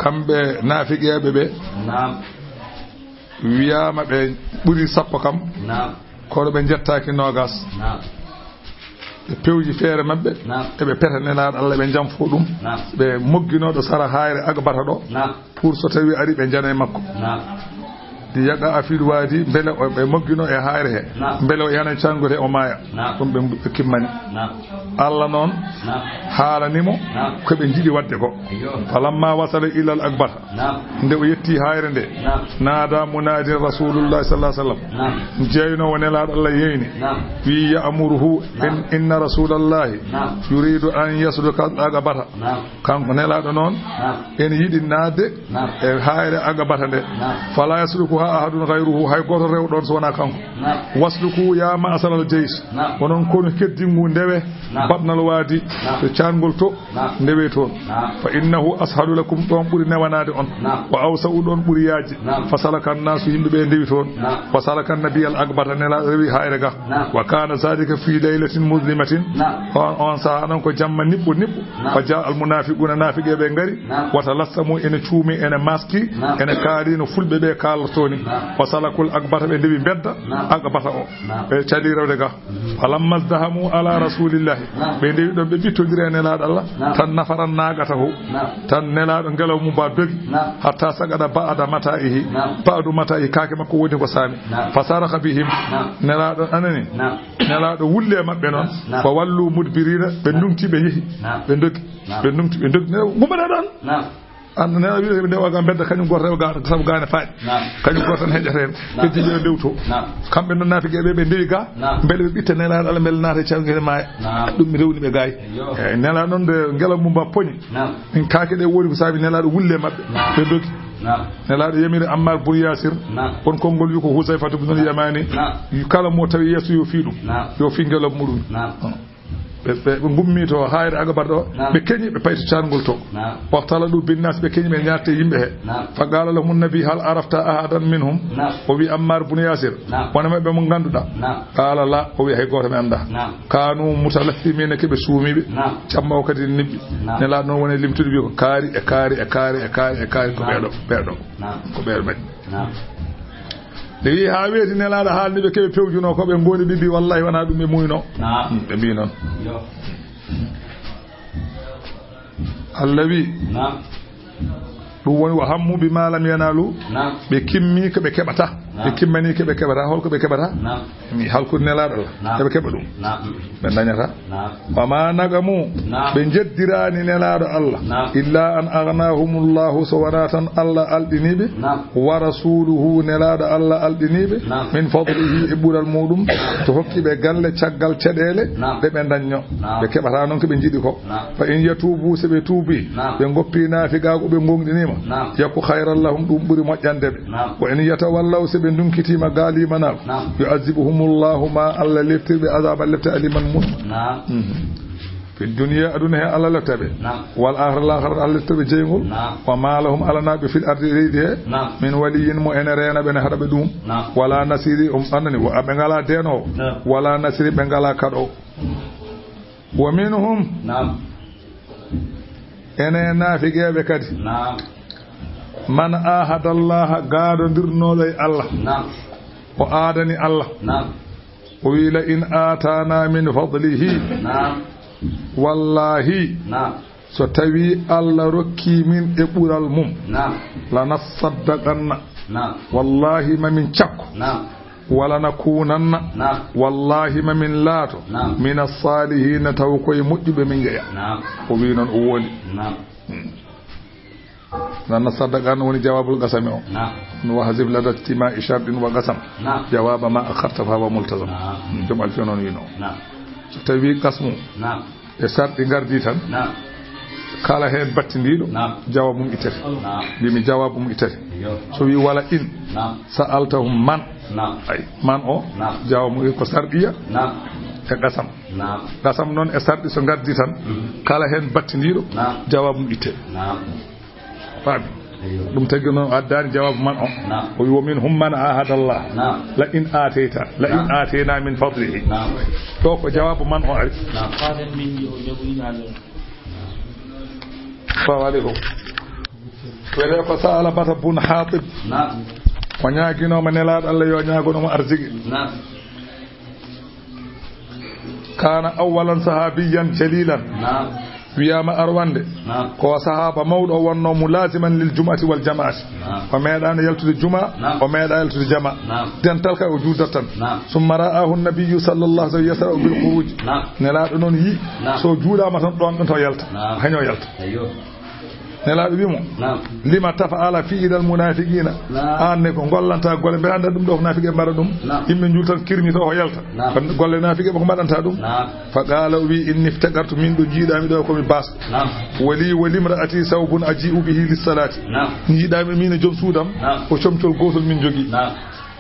Kamɓe naafiqeeɓe ɓe. Naam. Wiyaama ɓe ɓuri sappo kam. Naam. Kono ɓe njettaaki noogas. Naam. Ɓe pewji feere maɓɓe. Naam. Eɓe peta Nelaaɗo Allah, ɓe jamfo ɗum. Naam. Ɓe mogginoo ɗo sara haayre Agbata ɗo. Naam. Pour so tawi ari ɓe jana e makko. Naam. Yaqa afil waadi, mbele o, ɓe mogginoo e haayre he. Naam. Mbele o yana cangol he o maaya. Naam. Ɗum ɓe, ɓe kimmani. Naam. Allah noon, naam, haalani mo, naam, ko ɓe njiɗi waɗde ko. Iyo. Falamma wasala ilal Agbata. Naam. Nde o yetti haayre nde, naam, naada munaadin Rasulullahi sallallahu alaihi wasallam. Naam. Jeynoowo Nelaaɗo Allah yeyni. Naam. Wi ya'muruhu, naam, in, inna Rasulallahi, naam, yuridu an yasluka al-Aqabata. Naam. Kanko Nelaaɗo noon, naam, ene yiɗi naatde, naam, e haayre Aqabata nde. Naam. Fala yaslukuha ahadun ghayruhu, hay gooto rewa ɗoon so wonaa kanko. Naam. Wasluku ya ma'sharal jaysh. Naam. Onon konu keddingu ndewe, naam, batnal waadi, naam, to caangol to, naam, ndewe toon. Naam. Fa innahu ashalu lakum, ɗoon ɓuri newanaade on. Naam. Wa awsa'u, ɗoon ɓuri yaajde. Naam. Fa salaka annaasu, yimɓe ɓe ndewi toon. Naam. Wa salaka annabiyal Aqbata, Nelaaɗo rewi haayre ga. Naam. Wa kana zalika fi laylatin muzlimatin. Naam. On, on sahaa noon ko jamma niɓɓo niɓɓo. Naam. Fa jaa al munafiquna, naafiqeeɓe ngari. Naam. Wa talassamu, ene cuumi, ene maski, naam, ene kaali no fulɓe ɓe kaalotoo ni. Naam. Wa salakul Aqbata, ɓe ndewi mbedda, naam, Aqbata o. Naam. Ɓe cali rewde ga. Mhm. Falamma zdahamu ala Rasulillahi. Naam. Ɓe ndewi ɗon, ɓe ɓittondiri e Nelaaɗo Allah. Naam. Tan nafara naaqatahu. Naam. Tan Nelaaɗo ngelaw mum ba dogi. Naam. Hatta saqada ba'da mata'ihi. Naam. Ba'du mata'ihi, kaake makko woni ko saami. Naam. Fasaraha bihim. Naam. Nelaaɗo anani. Naam. Nelaaɗo wulle maɓɓe noon. Naam. Fa wallu mudbirina, ɓe ndumti, ɓe yehi. Naam. Ɓe ndogi. Naam. Ɓe ndumti, ɓe ndogi. Ne, gumbaɗa ɗon. Naam. An ne, a wi'ata ɓe ndewa ga mbedda, kañum gooto rewa ga, sabu ga ne faaɗi. Naam. Kañum gooto tan heƴata heen. Naam. Ɓe jiɗi ɓe ndewto. Naam. Kamɓe noon naafiqeeɓe ɓe ndewi ga, naam, mbele ɓe ɓitta Nelaaɗo Allah, mbele naata e caangol he maaya. Naam. Ɗum mi rewni ɓe gaay. Eyyo. Eyi, Nelaaɗo noon nde ngelaw mum ba poñi. Naam. Min kaake ɗe woni ko saabi Nelaaɗo wulle maɓɓe. Naam. Ɓe ndogi. Naam. Nelaaɗo yamiri Ammar bun Yasir. Naam. On konngol wi ko Huzayfatu bun Yamani. Naam. Kala mo tawi yeeso yo fii ɗum. Naam. Yo fii ngelaw muɗum. Naam. Ɓe, ɓe, ɓe ngummi to haayre Agabar ɗo, naam, ɓe keñi, ɓe payti caangol to. Naam. Waxtala ɗum binnaas, ɓe keñi, ɓe ñaatte yimɓe he. Naam. Fa qaala lahum nabi, hal arafta ahadan minhum? Naam. O wi Ammar bun Yasir, naam, wona maɓɓe mo ngannduɗaa? Naam. Qaala la, o wi hay gooto mi anndaa. Naam. Kaanu mutalathimiina, ke ɓe suumiiɓe. Naam. Camma o kadi niɓɓi. Naam. Nelaaɗo noon woni limtude wi ko kaari e kaari e kaari e kaari e kaari ko, naam, ɓeeɗo, ɓeeɗo. Naam. Ko ɓeeɗo mbaɗi. Naam. Ɓe wi'i, haa weeti Nelaaɗo haalni ɓe keɓe pewjunoo ko ɓe ngooni, ɓe mbi, "Wallahi, wonaa ɗum ɓe muuyno." Naam. Hmm, ɓe mbi noon. Yo. Allah wi, naam, ɗum woni, "Wa hammu bima lam yanalu." Naam. Ɓe kimmi ko ɓe keɓata. Naam. Ɓe kimmani ko ɓe keɓata. Hol ko ɓe keɓata? Naam. Mi halkude Nelaaɗo Allah. Naam. Eɓe keɓa ɗum. Naam. Ɓe dañata. Naam. Wa ma naqamu, naam, ɓe njeddiraani Nelaaɗo Allah, naam, illa an aghnahumullahu, so wonaa tan Allah alɗiniiɓe, naam, wa rasuluhu, Nelaaɗo Allah alɗiniiɓe, naam, min fadlihi, e ɓural muɗum, to hokki ɓe galle caggal caɗeele, naam, ɗe ɓe dañno. Naam. Ɓe keɓata noon ko ɓe njiɗi ko. Naam. Fa in yatubu, so ɓe tuubi, naam, ɓe ngoppi naafiqaagu, ɓe ngoongɗiniima, naam, yaku khayran lahum, ɗum ɓuri moƴƴande ɓe. Naam. Wa in yatawallaw, so ɓe ndunkitiima ga limanaagu, naam, yu'azzibuhumullahu, ma Allah leptir ɓe azaba lepte aliman mun. Naam. Mhm. Fi dunya, aduna he Allah lepta ɓe. Naam. Wal akhirah, lakhirah Allah lepta ɓe jeyngol. Naam. Wa ma lahum, alanaa ɓe, fil ardi, leydi he, naam, min waliyyin, mo ene reena ɓe, ne haɗa ɓe ɗum. Naam. Wala nasiri, um annani, wa ɓe ngalaa deenoowo. Naam. Wala nasiri, ɓe ngalaa kaɗoowo. Wa minhum. Naam. Ene naafiqeeɓe kadi. Naam. Man ahadallaha, gaadondirnooɗo e Allah. Naam. O aadani Allah. Naam. O wi, "La in aatana min fadlihi." Naam. Wallahi. Naam. So tawi Allah rokki min e ɓural mum. Naam. Lanasaddaqanna. Naam. Wallahi ma min cakko. Naam. Wala nakunanna. Naam. Wallahi ma min laato. Naam. Mina salihiina, taw koye moƴƴuɓe min jeya. Naam. O wi noon o woni. Naam. Hmm. Nan na saddaqa no woni jawaabul qasami o. Naam. No wa hazif lada ijtimaa'i shartin wa qasam. Naam. Jawaaba ma akharta fa huwa multazam. Naam. Joom Alfiya noon wino. Naam. So tawi qasmu. Naam. E sarɗi ngardi tan. Naam. Kala heen battindiiɗo. Naam. Jawaabu mum ittete. Naam. Mbimi jawaabu mum ittete. Iyo. So wi wala in. Naam. Sa'altahum man. Naam. Ay, man o. Naam. Jawaabu mum ko sarɗiya. Naam. E qasam. Naam. Qasam noon e sarɗi so ngardi tan. Mhm. Kala heen battindiiɗo. Naam. Jawaabu mum ittete. Naam. Faami? Eyo. Ɗum tagi noon o addaani jawaabu man o. Naam. O wi, "Wa minhum man ahada Allah." Naam. "La in aatayta, la in Naam. aatayna min fadlihi." Naam. Ɗo ko jawaabu man o ari. Naam. Assalamu aleykum. Wiyetee ko Sa'labata bun Haatib. Naam. O ñaaginooma Nelaaɗo Allah yo ñaagono mo arziki. Naam. Kaana awwalan sahaabiyyan jaliilan. Naam. Wiyaama arwande. Naam. Ko sahaaba mawɗo o wonnoo, mulaaziman lil jum'ati wal jama'ati. Naam. O meeɗaano yaltude juma, Naam. o meeɗa yaltude jama. Naam. Dental kay o juuldat tan. Naam. Summa ra'aahu nabiyyu sallallahu alayhi wa sallam yasra'u bil khuruuj. Naam. Nelaaɗo noon yii, Naam. so juulaama tan ɗoon ɗon taw yalta. Naam. Hañoo yalta. Eyo. Nelaaɗo wi mo, Naam. "Lima taf'ala fi'lal munaafiqiina?" Naam. Aan ne ko ngollanta golle, mbeɗa annda ɗum ɗo ko naafiqe mbaɗa ɗum. Naam. Yimɓe njuul tan kirmi taw o yalta. Naam. Ko golle naafiqe ko mbaɗanta ɗum. Naam. Fa qaala, o wi, "Inni iftaqartu, min ɗo jiiɗaami ɗo ko mi baas. Naam. Wa lii wa limra'ati sawbun aji'u bihi lissalaati." Naam. Jiiɗaami min e joom suudam, Naam. ko comcol gootol min jogii. Naam.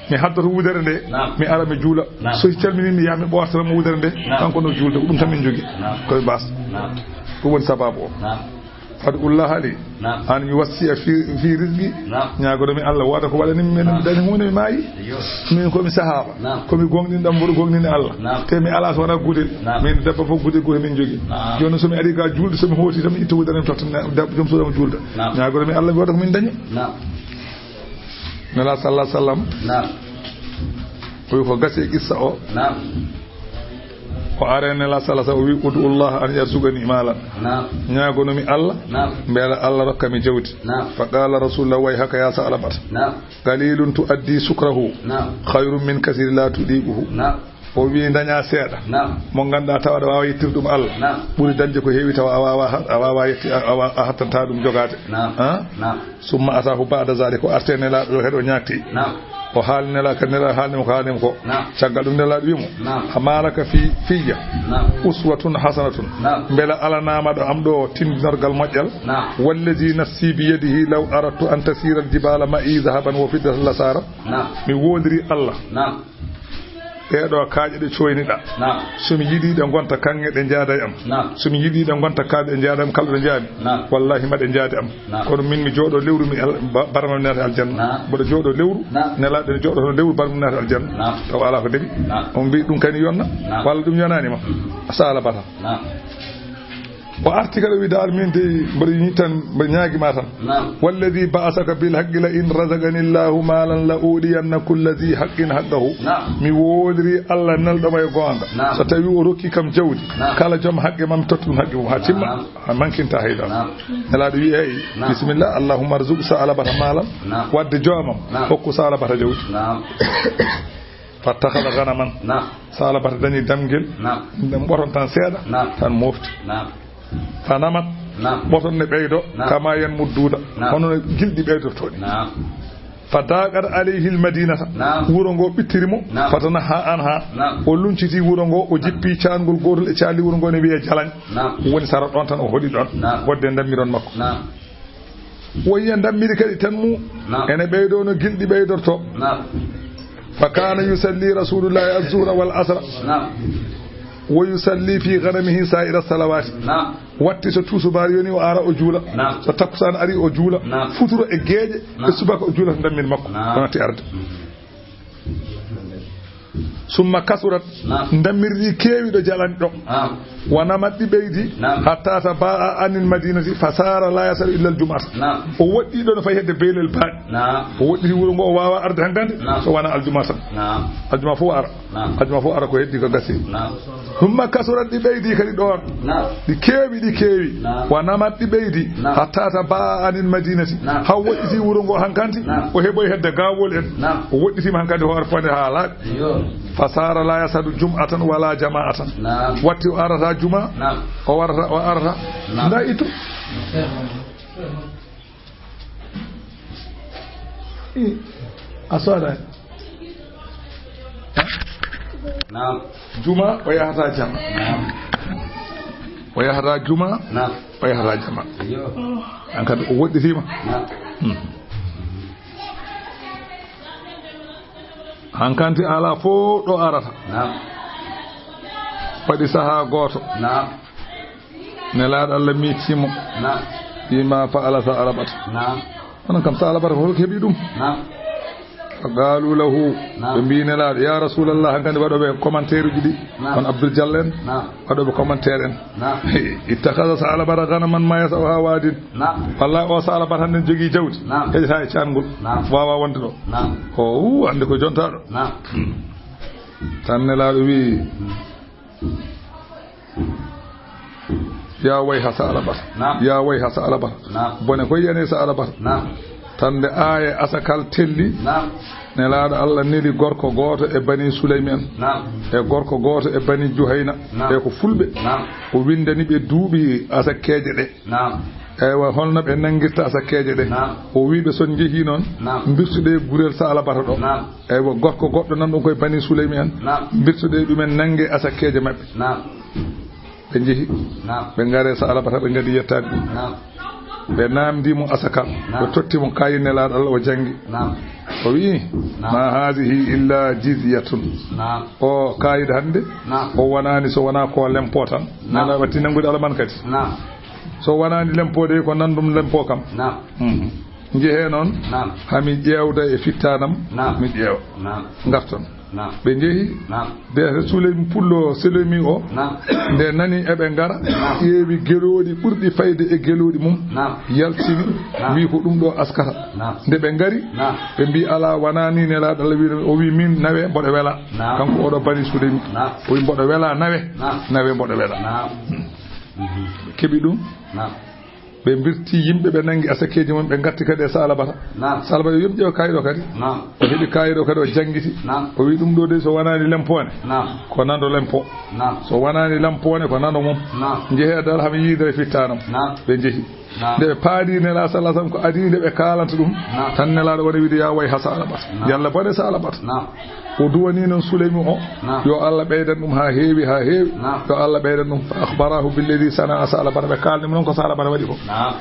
Mi haddoto wudere nde, Naam. mi ara mi juula. Naam. So calmini mi yaha mi ɓoortana mo wudere nde, Naam. kanko no juulde, ko ɗum tan min jogii. Naam. Ko mi baas. Naam. Ɗum woni sababu o. Naam. Fad'ullaha li. Naam. An yuwassia fi, fi rizqi. Naam. Ñaagono mi Allah wooda ko waɗani mi, min Naam. mi dañi huunde mi maayi. Eyo. Min ko mi sahaaba. Naam. Ko mi gonɗinɗo mboɗo gonɗini Allah. Naam. Te mi alaa so wonaa gudel. Naam. Min debbo fof gudel gootel min jogii. Naam. Jooni so mi ari ga juulde, so mi hooti tan mi itta wudere mi totta ne-, deb-, joom suudu am juulda. Naam. Ñaagono mi Allah mi wooda ko min dañi. Naam. Nela sallallahu alaihi wasallam. Naam. O wi ko gasi e qissa o. Naam. O are Nela sallallahu alaihi wasallam, o wi, "Ud'u Allah an yarzuqani malan." Naam. Ñaagono mi Allah, Naam. mbela Allah rokka mi jawdi. Naam. Fa qala Rasulullah, "Wayhaka ya Sa'labata. Naam. Qalilun tuaddi shukrahu. Naam. Khayrun min kathirin la tudiquhu." Naam. O wi, daña seeɗa. Naam. Mo ngannduɗaa tawa aɗa waawa yettirde ɗum Allah. Naam. Ɓuri dañde ko heewi tawa a waawa ha-, a waawa yetti-, a, a, a hattanta ɗum jogaade. Naam. Ha? Naam. Summa ataahu ba'da zaalika, o arti e Nelaaɗo ɗo kadi o ñaagti. Naam. O haalni Nelaaɗo kadi, Nelaaɗo haalni mo ko haalni mo ko. Naam. Caggal ɗum Nelaaɗo wi mo, Naam. "Amaa laka fi-, fiyya Naam. uswatun hasanatun." Naam. Mbela alanaama ɗo am ɗo tindinorgal moƴƴal? Naam. "Wallazi nafsi bi yadihi law aradtu an tasiira al-jibaala ma'i zahaban wa fiddatan la saarat." Naam. Mi woondiri Allah. Naam. Ɗee ɗo kaaƴe ɗe cooyniɗaa. Naam. So mi yiɗi ɗe ngonta kaŋŋe ɗe njaada e am. Naam. So mi yiɗi ɗe ngonta kaaƴe ɗe njaada e am kala ɗo njaami. Naam. Wallahi ma ɗe njaade am. Naam. Kono min mi jooɗo lewru mi al-, ba-, barma mi naata aljanna. Naam. Mboɗo jooɗo lewru, Naam. Nelaaɗo ne jooɗoto lewru barma mi naata aljanna. Naam. Taw alaa ko dañi. Naam. On mbi ɗum kani yonna? Naam. Walla ɗum yonaani ma? Mm. Sala bata. Naam. O arti kadi o wi dal min de mboɗo yiɗi tan, mboɗo ñaagi ma tan. Naam. Walladhi ba'athaka bil haqqi la in razaqani Allahu malan la u'tiyanna kulla dhi haqqin haqqahu. Naam. Mi woondiri Allah nelɗo ma e goonga. Naam. So tawi o rokki kam jawdi, Naam. kala joom haqqe ma mi totta ɗum haqqe mum haa timma. Naam. A mankinta hay dara. Naam. Nelaaɗo wi, "Eyi, Naam. bisimilla, Allahumma arzuq Sa'labata malan." Naam. Wadde joomam, Naam. hokku Sa'labata jawdi. Naam. Fattakhadha ghanaman. Naam. Sa'labata dañi damgel. Naam. Ɗum ɓoton tan seeɗa, Naam. tan mofti. Naam. Fanamat. Naam. Ɓoton ne ɓeydo, Naam. kama yanmu duuda. Naam. Hono no gilɗi ɓeydortoo ni. Naam. Fadaqat alayhi al-madinata. Naam. Wuro ngo ɓittiri mo. Naam. Fatanaha anha. Naam. O lunciti wuro ngo, o jippi caangol gootol e caali wuro ngo ne wiyee Jalañ. Naam. Woni sara ɗon tan o hoɗi ɗon. Naam. Wadde dammiron makko. Naam. Wo yiya dammiri kadi tan mu. Naam. Ene ɓeydo no gilɗi ɓeydortoo. Naam. Fa kana yusalli Rasulullahi az-zuhra wal asra. Naam. Wa yusalli fi ghanamihi sa'ira salawati. Naam. Watti so tusubaar yoni o ara o juula. Naam. So takkusaan ari o juula. Naam. Futuro e geeƴe, Naam. e subaka o juula to dammiri makko. Naam. O natti arde. Summa kasurat, Naam. dammiri ɗi keewi ɗo Jalañ ɗo. Naam. Wa namat ɗi ɓeydi, Naam. hatta taba'a anil madinati, fa sara la yasalu illa al jum'ata. Naam. O woɗɗi ɗo no fayi hedde beelel baaɗi. Naam. O woɗɗiti wuro ngo o waawa arde hankandi, Naam. so wona aljuma tan. Naam. Aljuma fof ara. Naam. Aljuma fof ara ko heddi ko gasi. Naam. Summa kasurat ɗi ɓeydi kadi ɗon. Naam. Ɗi keewi, ɗi keewi. Naam. Wa namat ɗi ɓeydi. Naam. Hatta taba'a anil madinati. Naam. Haa woɗɗiti wuro ngo hankandi. Naam. O heɓoyi hedde gawol en. Naam. O woɗɗitima hankandi hoore fonde haa laaɓi. Yo. Fa sara la yasadu jum'atan wala jama'atan. Naam. Watti o arata juma. Naam. O warata, o arata. Naam. Nda itu. A soodaani. Naam. Juma o yahata jama. Naam. O yahata juma. Naam. O yahata jama. Iyo. An kadi o woɗɗitiima. Naam. Hmm. Hankanti alaa fof ɗo arata. Naam. Waɗi sahaa gooto. Naam. Nelaaɗo Allah miijtii mo. Naam. Wiyi ma fa'ala Sa'labata. Naam. Onon kam Sa'labata ko holko heɓi ɗum? Naam. Fa qaalu lahu, naam, ɓe mbii Nelaaɗo, ya Rasulallah, hankadi waɗooɓe commentaire uji ɗi, naam, on Abdul Jallo en, naam, waɗooɓe commentaire en. Naam. Ittakhadha Sa'labata ghanaman ma yasa'uha wadin. Naam. Wallahi o Sa'labata hannde ne jogii jawdi. Naam. Heƴataa e caangol. Naam. Waawaa wonde ɗo. Naam. O, uu, annde ko jontaaɗo. Naam. Tan Nelaaɗo wii, hmm. Yaa wayha Sa'labata. Naam. Yaa wayha Sa'labata. Naam. Bone koy yani Sa'labata. Naam. Tan nde aaya asakal telli. Naam. Nelaaɗo Allah neli gorko gooto e Bani Suleymi en. Naam. E gorko gooto e Bani Juhayna. Naam. E ko fulɓe. Naam. O winndani ɓe duuɓi asakkeeje ɗe. Naam. Eywa, holno ɓe nanngirta asakkeeje ɗe? Naam. O wii ɓe, so on njehii noon, naam, mbirtuɗee gurel Sa'labata ɗo. Naam. Eywa, gorko goɗɗo nan ɗum koye Bani Suleymi en. Naam. Mbirtuɗee ɗumen nannge asakkeeje maɓɓe. Naam. Ɓe njehi. Naam. Ɓe ngari Sa'labata, ɓe ngadi yettaade ɗum. Naam. Ɓe naamndi mo asakal. Naam. Ɓe totti mo kaayi Nelaaɗo Allah, o janngi. Naam. O wii, naam, ma haadihi illa jizyatun. Naam. O kaayiɗo hannde, naam, o wonaani so wonaa ko lempo tan. Naam. Nelaaɗo watti nanngude Allah man kadi. Naam. So wonaani lempo de, ko nan ɗum lempo kam. Naam. Mhm. Njehee noon, naam, haa mi ƴeewda e fittaanam, naam, mi ƴeewa. Naam. Ngarton. Naam. Ɓe njehi. Naam. De Suleymi pullo Suleymi o, naam, nde nani eɓe ngara, naam, ƴeewi gelooɗi ɓurɗi fayde e gelooɗi mum, naam, yaltini, naam, wii ko ɗum ɗo askata. Naam. Nde ɓe ngari, naam, ɓe mbii alaa, wonaa ni Nelaaɗo Allah wii, o wii min nawe mboɗo wela. Naam. Kanko oɗo Bani Suleymi. Naam. O wii mboɗo wela nawe. Naam. Nawe mboɗo wela. Naam. Keɓi ɗum. Naam. Ɓe mbirti yimɓe, ɓe nanngi asakeeji mum, ɓe ngatti kadi e Sa'labata. Naam. Sa'labata yoɓi ƴeewa kaayiɗo kadi. Naam. O heɓi kaayiɗo kadi, o janngiti. Naam. O wii ɗum ɗo de so wonaani lempoone. Naam. Ko nando lempo. Naam. So wonaani lempoone, ko nando mum. Naam. Njehee dal, haa mi yiidere fittaanam. Naam. Ɓe njehi. Naam. Nde ɓe paadi Nelaaɗo sallallahu alaihi wasallam ko adii nde ɓe kaalanta ɗum, naam, tan Nelaaɗo woni wiide, yaa wayha Sa'labata. Naam. Yalla bone Sa'labata. Naam. O duwanii noon Suleymi o, naam, yo Allah ɓeydan ɗum haa heewi, haa heewi. Naam. Yo Allah ɓeydan ɗum. Fa akhbarahu billadhi sana'a Sa'labata. Ɓe kaalni mo noon ko Sa'labata waɗi ko. Naam.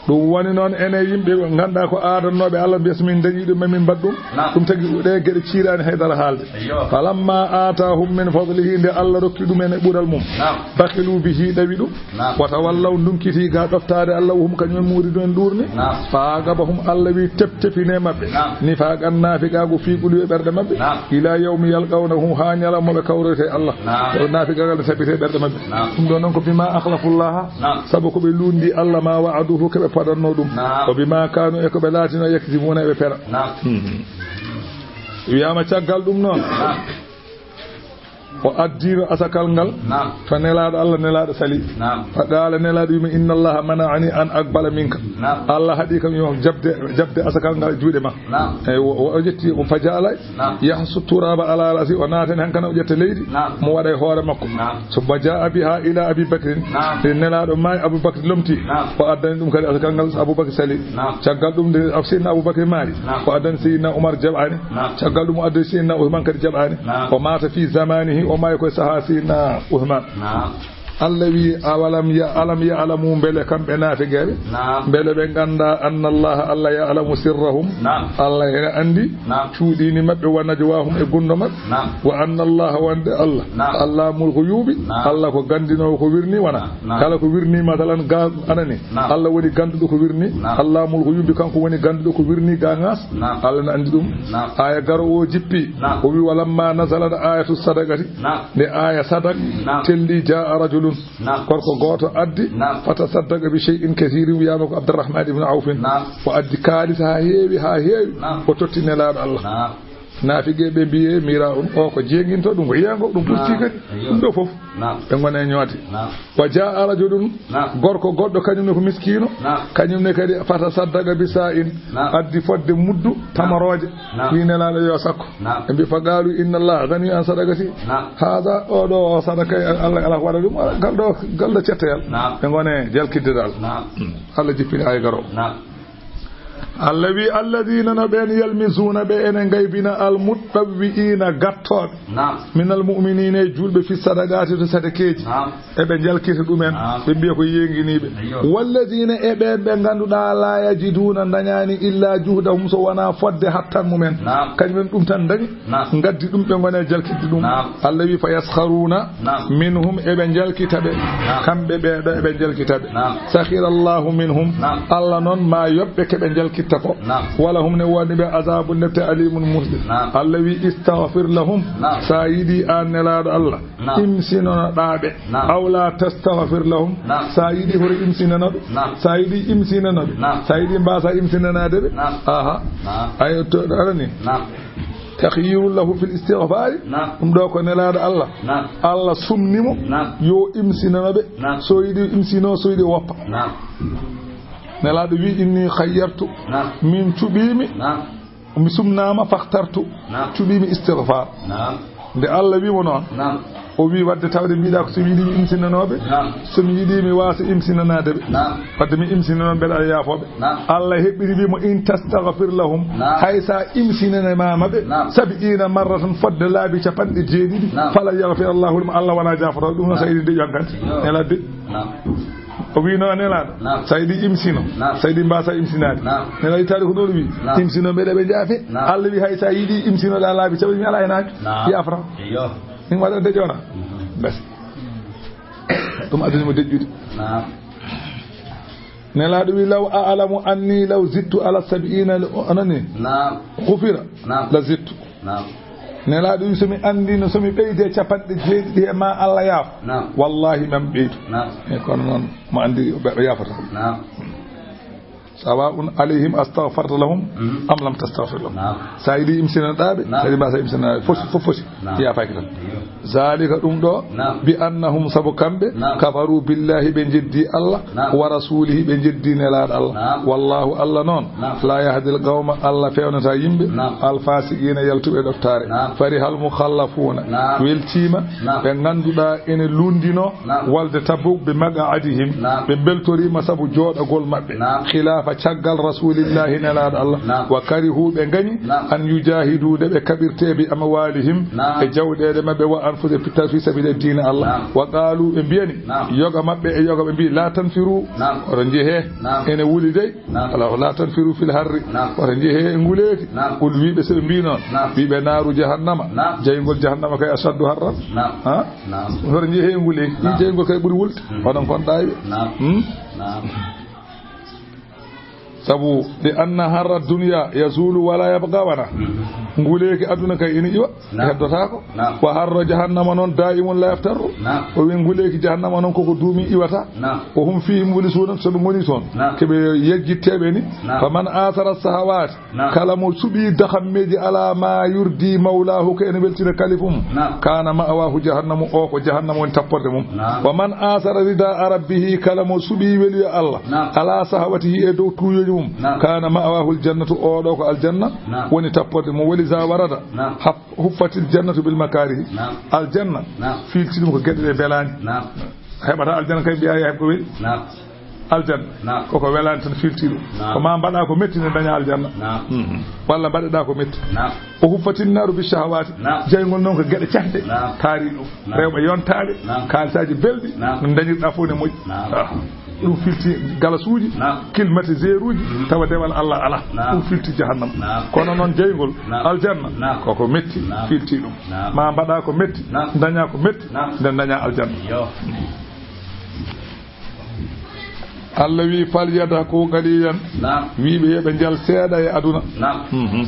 Ɗum woni noon enen yimɓe ɓe ngannduɗaa ko aadannooɓe Allah, mbiya so min ndañii ɗum, min mbaɗ ɗum. Naam. Ɗum tagi ɗe geɗe ciiraani haydara haalde. Eyyo. Falamma aataahum min fadlihi, nde Allah rokki ɗum en e ɓural mum. Naam. Bakhilu bihi, ɗawi ɗum. Naam. Wa tawallaw, ndunkiti ga ɗoftaade Allah, wa hum, kañum en, mu'ridun, en ɗuurni. Naam. Fa aqabahum, Allah wi, tep-, tepine maɓɓe. Naam. Nifaqan, naafiqaagu, fi qulubi, ɓerɗe maɓɓe. Naam. Ila yawmi yalqawnahu, haa ñalawma ɓe kawroyta e Allah. Naam. Ko naafiqaagal ne tabiti e ɓerɗe maɓɓe. Naam. Ɗum ɗo noon ko bima akhlafullaha. Naam. Sabu ko ɓe luundi Allah ma wa'aduhu, ko ɓe paɗanno ɗum. Naam. Wa bima kanu, e ko ɓe laatino, yakzibuna, e ɓe pera. Naam. Hmm. Wiyaama caggal ɗum noon. Naam. O addiino asakal ngal, naam, to Nelaaɗo Allah, Nelaaɗo sali. Naam. Fa qaala, Nelaaɗo wiima, inna Allaha mana'ani an aqbala minka. Naam. Allah haɗi kam yo jaɓde, jaɓde asakal ngal e juuɗe ma. Naam. Eyi, o, o, o ƴetti, o fa ja'ala, naam, yahsu turaba ala ra'si, o naatani hankana o ƴetta leydi, naam, mo waɗa e hoore makko. Naam. Summa ja'a biha ila Abi Bakrin. Naam. Nde Nelaaɗo maayi, Abu Bakr lomti. Naam. O addani ɗum kadi asakal ngal, Abu Bakr sali. Naam. Caggal ɗum nde Seydina Abu Bakr maari. Naam. O addani Seydina Umar jaɓaani. Naam. Caggal ɗum o addi Seydina Usman kadi jaɓaani. Naam. O maata fi zamanihi, o maayi koye sahaa Seydina Usman. Naam. Allah wi, awalam ya, alam ya'lamu, mbele kamɓe naafiqeeɓe? Naam. Mbele ɓe ngannda anna Allah, Allah ya'lamu sirrahum? Naam. Allah ene anndi, naam, cuuɗiini maɓɓe, wa najwahum, e gunndo maɓɓe. Naam. Wa anna Allah, wonde Allah, naam, allamul ghuyubi, naam, Allah ko ganndinoowo ko wirni wona. Naam. Kala ko wirni, masalan, ga anani. Naam. Allah woni gannduɗo ko wirni. Naam. Allamul ghuyubi, kanko woni gannduɗo ko wirni ga ŋaas. Naam. Allah ne anndi ɗum. Naam. Aaya garoowo o jippi. Naam. O wi, walamma nazalat ayatu sadaqati. Naam. Nde aaya sadak, naam, telli, jaa rajulun. Naam. Gorko gooto addi. Naam. Fatasaddaqa bi shay'in kathirin, wiyaama ko Abdurrahman ibn Awfin. Naam. O addi kaalis haa heewi, haa heewi. Naam. O totti Nelaaɗo Allah. Naam. Naafiqeeɓe mbiye, mira on, o ko jeeŋinto, ɗum ko yeeŋo, ɗum ɓurti kadi. Naam. Ɗum ɗo fof. Naam. Ɓe ngone e ñoode. Naam. Wa jaa rajulun, naam, gorko goɗɗo, kañum ne ko miskiino. Naam. Kañum ne kadi fatasaddaqa bi sa'in, naam, addi fodde muddu tamarooje. Naam. Wi Nelaaɗo yo sakko. Naam. Ɓe mbi fa qaalu inna Allaha ghaniyyun an sadaqati. Naam. Haada, oɗo o sadaka, Allah, Allah waɗa ɗum, gal ɗo, gal ɗo cetteyal. Naam. Ɓe ngone jalkidde dal. Naam. Allah jippini ay garo. Naam. Allah wi, "Alladina no ɓen, yalmizuna ɓe ene ngaybina, almutawwi'ina gattooɓe, Naam. minal mu'minina e julɓe, fi sadaqati to sadakeeji." Naam. Eɓe njalkita ɗumen. Naam. Ɓe mbiya ko yeenginiiɓe. Ayyo. Walladina e ɓen ɓe ngannduɗaa, la yajiduna dañaani illa juhdahum so wonaa fodde hattan mumen. Naam. Kañumen ɗum tan dañi. Naam. Ngaddi ɗum, ɓe ngone jalkitde ɗum. Naam. Allah wi, "Fa yaskharuna Naam. minhum," eɓe njalkita ɓe. Naam. Kamɓe ɓe ɗo eɓe njalkita ɓe. Naam. "Sakhira Allahu minhum." Naam. Allah noon ma yoɓɓe ke ɓe njalkitta ko. Naam. "Wala hum," ne woni ɓe, "azabun," nepte, "alimun," musde. Naam. Allah wi, "Istaghfir lahum." Naam. Sa yiɗi an Nelaaɗo Allah, Naam. imsinono ɗaa ɓe. Naam. "Aw la tastaghfir lahum." Naam. Sa yiɗi hoto imsinano ɓe. Naam. Sa yiɗi imsinano ɓe. Naam. Sa yiɗi mbasa imsinanaade ɓe. Naam. Aha. Naam. Ay to, aɗa ni? Naam. Takhyiru lahu fil istighfari. Naam. Ɗum ɗo ko Nelaaɗo Allah. Naam. Allah sumni mo. Naam. Yo imsinano ɓe. Naam. So yiɗi imsino, so yiɗi woppa. Naam. Nelaaɗo wi, "Inni khayyartu." Naam. Min cuɓiimi. Naam. Mi sumnaama, fakhtartu. Naam. Cuɓiimi istighfar. Naam. Nde Allah wi mo noon, Naam. o wi, wadde tawde mbiɗa ko so mi yiɗi mi imsinanooɓe, Naam. so mi yiɗi mi waasa imsinanaade ɓe. Naam. Wadde mi imsinanoo, mbeɗa yaafooɓe. Naam. Allah heɓɓini wi mo, "In tastaghfir lahum." Naam. Hay sa imsinanamaama ɓe, Naam. sab'ina marratan, fodde laabi capanɗe jeeɗiɗi, Naam. falan yaghfir Allahu lahum, Allah wona jaafoto ɗum, no Naam. sa yiɗi nde ƴoggante. Yo. Nela de. Naam. O wi noon, Nelaaɗo, Naam. sa yiɗi imsino, Naam. sa yiɗi mbasa imsinaade. Naam. Nelaaɗo taari ko noon wi, Naam. imsino mbeɗa ɓe jaafe. Naam. Allah wi, hay sa yiɗi imsinoɗa laabi caɓe, mi ala hen haaju. Naam. Yafra. Iyo. Min waɗa deƴoona. Mhm. Basi. Ɗum addani mo deƴƴude. Naam. Nelaaɗo wi, "Law a'lamu anni law zittu ala sab'ina la," anani? Naam. "Ghufira Naam. la zittu." Naam. Nelaaɗo wi, "So mi anndino, so mi ɓeyde capanɗe jeeɗiɗi he ma Allah yaafo, Naam. wallahi, man ɓeydu." Naam. E kono noon, mo anndi o ɓe-, o yaafata. Naam. "Sawa'un alayhim astaghfarta lahum Mhm. am lam tastaghfir lahum." Naam. Sa yiɗi imsinanaɗa ɓe, Naam. sa yiɗi mbasa imsinanaɗa ɓe. Foti, Naam. fof foti. Naam. Yaafaaki tan. Iyo. Zalika ɗum ɗo, Naam. bi annahum sabu kamɓe, Naam. kafaru billahi ɓe jeddi Allah, Naam. wa rasulihi ɓe jeddi Nelaaɗo Allah. Naam. Wallahu Allah noon, Naam. la yahdil qawma Allah fewnata yimɓe, Naam. al fasiqina yaltuɓe ɗoftaare. Naam. Farihal mukhallafuna Naam. weltima Naam. ɓe ngannduɗaa ene luunndino Naam. walde Tabuk bi maq'adihim. Naam. Ɓe mbeltoriima sabu jooɗagol maɓɓe. Naam. Khilaafa caggal Rasuulillahi Nelaaɗo Allah. Naam. Wa karihu ɓe ngañi Naam. an yujahidu nde ɓe kaɓirte bi amwalihim Naam. e jawɗeeɗe maɓɓe wa anfusihim pitta fi sabili diina Allah. Naam. Wa qaalu ɓe mbiyani Naam. yoga maɓɓe e yoga ɓe mbi la tanfiru Naam. oto njehe Naam. ene wuli dey Naam. Ala, "La tanfiru fil harri." Naam. Wata njehe e nguleeki. Naam. Qul, wiiɓe, so ɓe mbii noon, Naam. wiiɓe, "Naaru jahannama." Naam. Jayngol jahannama kay ashaddu harran. Naam. Ha? Naam. Wata njehe e nguleeki. Naam. Ɗi jayngol kay ɓuri wulde. Mm. Oɗon kon ɗaayɓe. Naam. Hmm? Naam. Sabu, li anna harra dunya yazulu wala yabqa wana. Mm. Nguleeki aduna kay ina iwa. Naam. Heddotaako. Naam. Wa harra jahannama noon daimun la yaftarru. Naam. O wi nguleeki jahannama noon koko duumi iwata. Naam. Wa hum fihi mublisun, so ɓe ngoni toon. Naam. Ke ɓe yejjitteeɓe ni. Naam. Fa man asara sahawati. Naam. Kala mo suɓi dahammeeji ala ma yurdi mawlahu ko ene weltina kalifu mum. Naam. Kana ma'wahu jahannamu, o ko jahannama woni tapporde mum. Naam. Wa man asara rida rabbihi, kala mo suɓi weluya Allah. Naam. Ala sahawatihi e dow tuuyoji mum. Naam. Kana ma'wahu aljannatu, o ɗo ko aljanna. Naam. Woni tapporde mum. Wali za warada. Naam. Haf-, huffatil jannatu bil makarihi. Naam. Aljanna. Naam. Filti ɗum ko geɗe ɗe belaani. Naam. Heɓata aljanna kay mbiya heɓ ko weli. Naam. Aljanna. Naam. Koko welaani tan filti ɗum. Naam. Ko ma mbaɗa ko metti ne daña aljanna. Naam. Mhm. Walla mbaɗeɗa ko metti. Naam. O huffatin naru bi shahawati. Naam. Jayngol noon ko geɗe cahde. Naam. Taari ɗum. Naam. Rewɓe yontaade. Naam. Kaalisaaji belɗi. Naam. No dañirɗa fof ne moƴƴi. Naam. Ah. Ɗum filti galasuuji, Naam. climatiseur uji, Mm. tawa dewal Allah alaa. Naam. Ɗum filti jahannam. Naam. Kono noon jeyngol Naam. aljanna, Naam. koko metti, Naam. filti ɗum. Naam. Ma mbaɗa ko metti, Naam. daña ko metti, Naam. nden daña aljanna. Yo. Allah wi, "Falyadhaku qalilan." Naam. Wiiɓe, "Yo ɓe njal seeɗa e aduna." Naam. Mhm.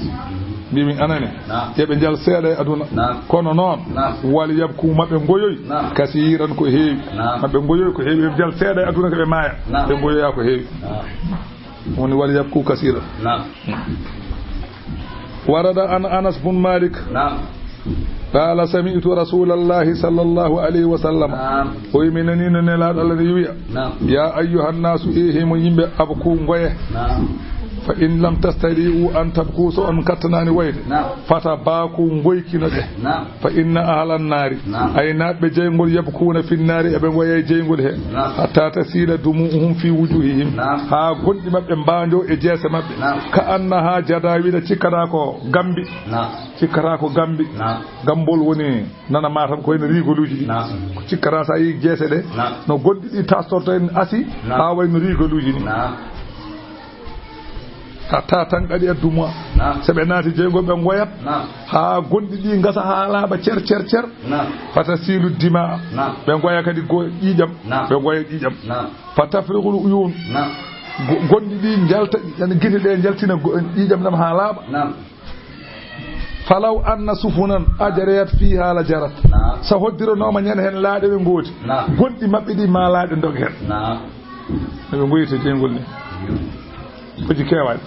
Mbimi, "Anani." Naam. "Yo ɓe njal seeɗa e aduna." Naam. Kono noon, Naam. "Wal yabku," maɓe ngoyoy, Naam. "kasiran," ko heewi. Naam. Maɓe ngoyoy ko heewi, ɓe njal seeɗa e aduna ko ɓe maaya. Naam. Ɓe ngoyoya ko heewi. Naam. Woni, "Wal yabku kasiran." Naam. Warada an Anas bun Malik. Naam. Qala, sami'tu Rasulallahi sallallahu alayhi wa sallam. Naam. O wi, mi nani no Nelaaɗo Allah ne wiya. Naam. Ya ayyuhan nasu, e himo yimɓe, abku, ngoye. Naam. فإن لم تستطيعوا أن تبكوا, so on kattanaani wayde, نعم. فتباكوا, ngoykino ɗe. نعم. فإن أهل النار, نعم. Aynaaɓe jeyngol, يبكون في النار, eɓe ngoya e jeyngol he. نعم. حتى تسيل دموعهم في وجوههم, نعم. Haa gonɗi maɓɓe mbaanjo e jeese maɓɓe. نعم. كأنها جداول, cikkata ko gambi. نعم. Cikkata ko gambi. نعم. Gambol woni nana Matam ko wayno rigoluuji ɗi. نعم. Ko cikkata so a yii jeese ɗe, نعم. No gonɗi ɗi tastorto en asi, نعم. Haa wayno rigoluuji ni. نعم. حتى تنقطع الدموع. نعم. So ɓe naati jeyngol, ɓe ngoyat. نعم. Haa gonɗi ɗi ngasa haa laaɓa cer, cer, cer. نعم. فتسيل الدماء. نعم. Ɓe ngoya kadi go-, ƴiiƴam. نعم. Ɓe ngoya ƴiiƴam. نعم. فتفرغ العيون. نعم. Go-, gonɗi ɗi njalta, gite ɗe njaltina go-, ƴiiƴam ɗam haa laaɓa. نعم. فلو أن سفنا أجريت فيها لجرت. نعم. So hoddiranooma ñande heen laaɗe ɓe ngooti. نعم. Gonɗi maɓɓe ɗi maa laaɗe ndog heen. نعم. No ɓe ngoyta jeyngol ni. Ko ji keewaani.